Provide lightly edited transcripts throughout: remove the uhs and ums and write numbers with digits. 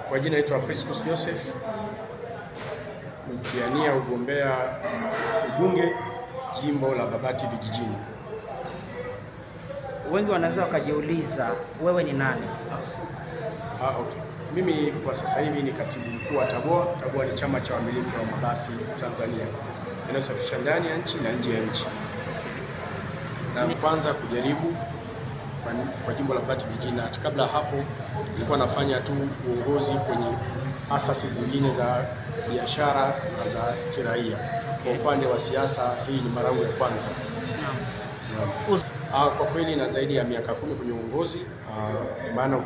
Kwa jina naitwa Priscus Joseph, mtiania ugombea ubunge jimbo la Babati Vijijini. Wengi wanaweza wakajiuliza wewe ni nani? Okay. Mimi kwa sasa hivi ni katibu mkuu wa TABOA. TABOA ni chama cha wamiliki wa mabasi Tanzania yanayosafirisha ndani ya nchi na nje ya nchi. Na kwanza kujaribu kwa jimbo la Babati Vijijini. Kabla hapo nilikuwa nafanya tu uongozi kwenye asasi zingine za biashara na za kiraia. Kwa upande wa siasa hii ni mara yangu ya kwanza. Kwa kweli na zaidi ya miaka 10 kwenye uongozi, maana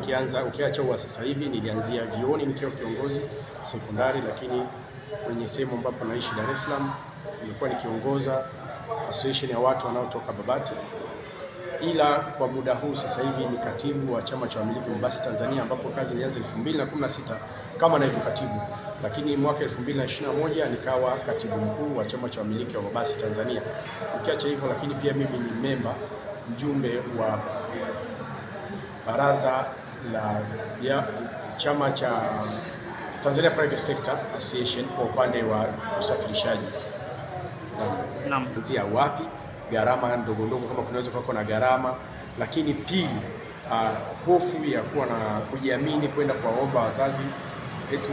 ukiacha huwa sasa hivi nilianzia vioni nikiwa kiongozi sekondari, lakini kwenye sehemu ambapo naishi Dar es Salaam nilikuwa nikiongoza association ya watu wanaotoka Babati. Ila kwa muda huu sasa hivi ni katibu wa chama cha wamiliki mabasi Tanzania, ambapo kazi ilianza 2016 kama naibu katibu, lakini mwaka 2021 nikawa katibu mkuu wa chama cha wamiliki wa mabasi Tanzania. Ukiacha hivyo, lakini pia mimi ni memba mjumbe wa baraza la chama cha Tanzania Private Sector Association kwa upande wa usafirishaji. Naam. Kuanzia wapi gharama ndogo ndogo kama kunaweza kuwa na gharama, lakini pili, hofu ya kuwa na kujiamini kwenda kuwaomba wazazi etu.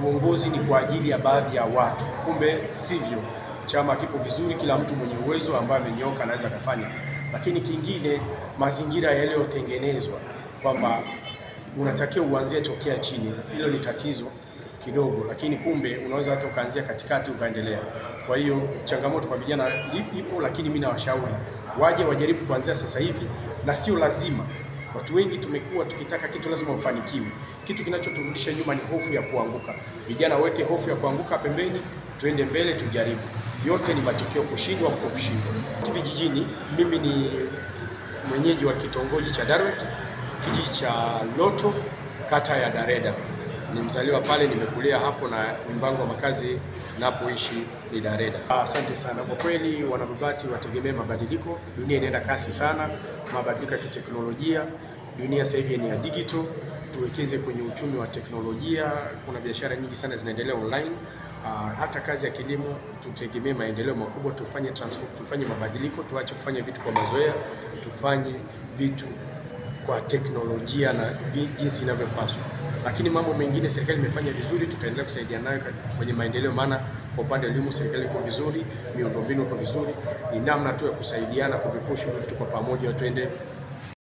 Uongozi ni kwa ajili ya baadhi ya watu, kumbe sivyo. Chama kipo vizuri, kila mtu mwenye uwezo ambaye amenyoka anaweza kufanya. Lakini kingine, mazingira yaliyotengenezwa kwamba unatakiwa uanzie tokea chini, hilo ni tatizo kidogo, lakini kumbe unaweza hata ukaanzia katikati ukaendelea. Kwa hiyo changamoto kwa vijana ipo, lakini mimi nawashauri waje wajaribu kuanzia sasa hivi, na sio lazima. Watu wengi tumekuwa tukitaka kitu lazima ufanikiwe. Kitu kinachoturudisha nyuma ni hofu ya kuanguka. Vijana weke hofu ya kuanguka pembeni, tuende mbele, tujaribu. Yote ni matokeo, kushindwa kutokushindwa. Vijijini, mimi ni mwenyeji wa kitongoji cha Darwet, kijiji cha Loto, kata ya Dareda. Ni mzaliwa pale, nimekulia hapo na nyumbangu wa makazi napoishi ni Dareda. Asante sana. Kwa kweli wanababati wategemee mabadiliko. Dunia inaenda kasi sana, mabadiliko ya kiteknolojia. Dunia sasa hivi ni ya digital. Tuwekeze kwenye uchumi wa teknolojia. Kuna biashara nyingi sana zinaendelea online. Hata kazi ya kilimo tutegemee maendeleo makubwa, tufanye transform, tufanye mabadiliko, tuache kufanya vitu kwa mazoea, tufanye vitu kwa teknolojia na jinsi inavyopaswa. Lakini mambo mengine serikali imefanya vizuri, tutaendelea kusaidiana nayo kwenye maendeleo, maana kwa upande wa elimu serikali iko vizuri, miundombinu iko vizuri. Ni namna tu ya kusaidiana kuvipush vitu kwa pamoja tuende